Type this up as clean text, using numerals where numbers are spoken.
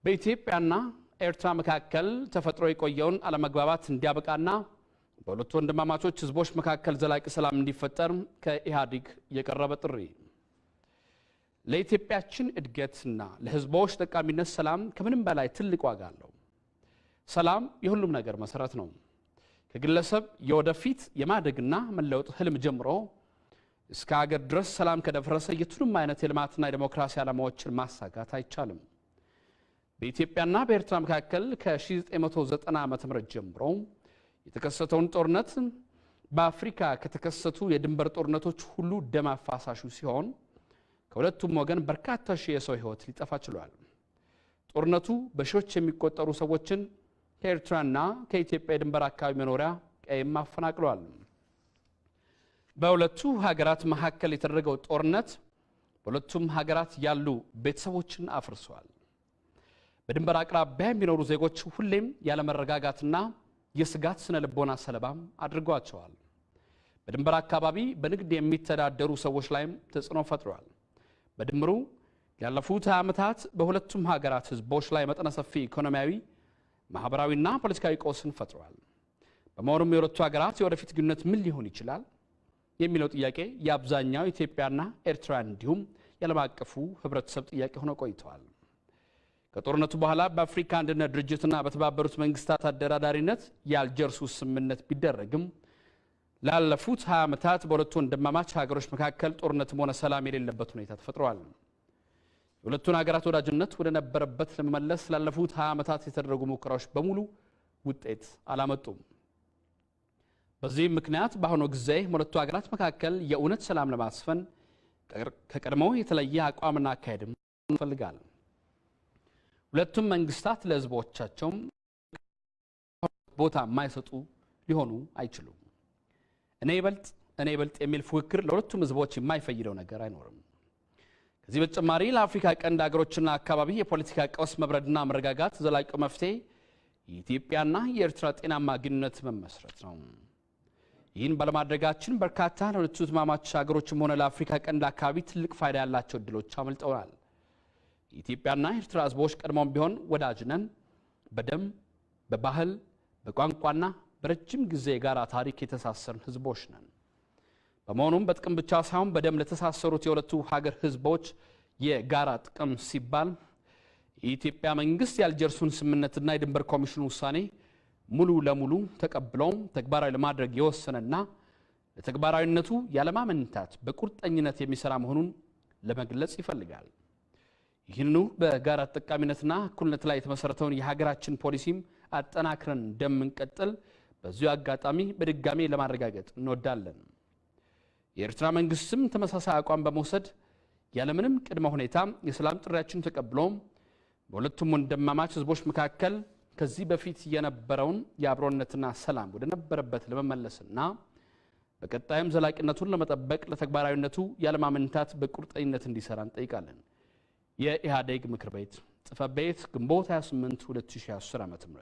በኢትዮጵያና ኤርትራ መካከል ተፈጥሮ የቆየውን አለመግባባት እንዲያበቃና በሁለቱ ወንድማማቾች ህዝቦች መካከል ዘላቂ ሰላም እንዲፈጠር ከኢህአዴግ የቀረበ ጥሪ። ለኢትዮጵያችን እድገትና ለህዝቦች ጠቃሚነት ሰላም ከምንም በላይ ትልቅ ዋጋ አለው። ሰላም የሁሉም ነገር መሰረት ነው። ከግለሰብ የወደፊት የማደግና መለወጥ ህልም ጀምሮ እስከ ሀገር ድረስ ሰላም ከደፈረሰ የቱንም አይነት የልማትና የዴሞክራሲ ዓላማዎችን ማሳካት አይቻልም። በኢትዮጵያና በኤርትራ መካከል ከ1990 ዓ.ም ጀምሮ የተከሰተውን ጦርነት በአፍሪካ ከተከሰቱ የድንበር ጦርነቶች ሁሉ ደም አፋሳሹ ሲሆን፣ ከሁለቱም ወገን በርካታ ሺህ የሰው ህይወት ሊጠፋ ችሏል። ጦርነቱ በሺዎች የሚቆጠሩ ሰዎችን ከኤርትራና ከኢትዮጵያ የድንበር አካባቢ መኖሪያ ቀይም አፈናቅለዋል። በሁለቱ ሀገራት መካከል የተደረገው ጦርነት በሁለቱም ሀገራት ያሉ ቤተሰቦችን አፍርሷል። በድንበር አቅራቢያ የሚኖሩ ዜጎች ሁሌም ያለመረጋጋትና የስጋት ስነ ልቦና ሰለባም አድርጓቸዋል። በድንበር አካባቢ በንግድ የሚተዳደሩ ሰዎች ላይም ተጽዕኖ ፈጥሯል። በድምሩ ያለፉት 20 ዓመታት በሁለቱም ሀገራት ህዝቦች ላይ መጠነ ሰፊ ኢኮኖሚያዊ፣ ማህበራዊና ፖለቲካዊ ቀውስን ፈጥሯል። በመሆኑም የሁለቱ ሀገራት የወደፊት ግንኙነት ምን ሊሆን ይችላል የሚለው ጥያቄ የአብዛኛው ኢትዮጵያና ኤርትራ እንዲሁም የዓለም አቀፉ ህብረተሰብ ጥያቄ ሆኖ ቆይተዋል። ከጦርነቱ በኋላ በአፍሪካ አንድነት ድርጅትና በተባበሩት መንግስታት አደራዳሪነት የአልጀርሱ ስምምነት ቢደረግም፣ ላለፉት 20 ዓመታት በሁለቱ ወንድማማች ሀገሮች መካከል ጦርነትም ሆነ ሰላም የሌለበት ሁኔታ ተፈጥሯል። የሁለቱን ሀገራት ወዳጅነት ወደ ነበረበት ለመመለስ ላለፉት 20 ዓመታት የተደረጉ ሙከራዎች በሙሉ ውጤት አላመጡም። በዚህም ምክንያት በአሁኑ ጊዜ በሁለቱ ሀገራት መካከል የእውነት ሰላም ለማስፈን ከቀድሞው የተለየ አቋምና አካሄድም ይፈልጋል። ሁለቱም መንግስታት ለህዝቦቻቸውም ቦታ የማይሰጡ ሊሆኑ አይችሉም። እኔ ይበልጥ እኔ ይበልጥ የሚል ፉክክር ለሁለቱም ህዝቦች የማይፈይደው ነገር አይኖርም። ከዚህ በተጨማሪ ለአፍሪካ ቀንድ ሀገሮችና አካባቢ የፖለቲካ ቀውስ መብረድና መረጋጋት ዘላቂው መፍትሄ የኢትዮጵያና የኤርትራ ጤናማ ግንኙነት መመስረት ነው። ይህን ባለማድረጋችን በርካታ ለሁለቱ ወንድማማች ሀገሮችም ሆነ ለአፍሪካ ቀንድ አካባቢ ትልቅ ፋይዳ ያላቸው እድሎች አመልጠውናል። የኢትዮጵያና የኤርትራ ህዝቦች ቀድሞም ቢሆን ወዳጅ ነን። በደም፣ በባህል፣ በቋንቋና በረጅም ጊዜ የጋራ ታሪክ የተሳሰርን ህዝቦች ነን። በመሆኑም በጥቅም ብቻ ሳይሆን በደም ለተሳሰሩት የሁለቱ ሀገር ህዝቦች የጋራ ጥቅም ሲባል የኢትዮጵያ መንግስት የአልጀርሱን ስምምነትና የድንበር ኮሚሽኑ ውሳኔ ሙሉ ለሙሉ ተቀብለው ተግባራዊ ለማድረግ የወሰነና ለተግባራዊነቱ ያለማመንታት በቁርጠኝነት የሚሰራ መሆኑን ለመግለጽ ይፈልጋል። ይህንኑ በጋራ ተጠቃሚነትና እኩልነት ላይ የተመሰረተውን የሀገራችን ፖሊሲም አጠናክረን እንደምንቀጥል በዚሁ አጋጣሚ በድጋሚ ለማረጋገጥ እንወዳለን። የኤርትራ መንግስትም ተመሳሳይ አቋም በመውሰድ ያለምንም ቅድመ ሁኔታ የሰላም ጥሪያችን ተቀብሎ በሁለቱም ወንድማማች ህዝቦች መካከል ከዚህ በፊት የነበረውን የአብሮነትና ሰላም ወደ ነበረበት ለመመለስና በቀጣይም ዘላቂነቱን ለመጠበቅ ለተግባራዊነቱ ያለማመንታት በቁርጠኝነት እንዲሰራ እንጠይቃለን። የኢህአዴግ ምክር ቤት ጽሕፈት ቤት፣ ግንቦት 28 2010 ዓ.ም።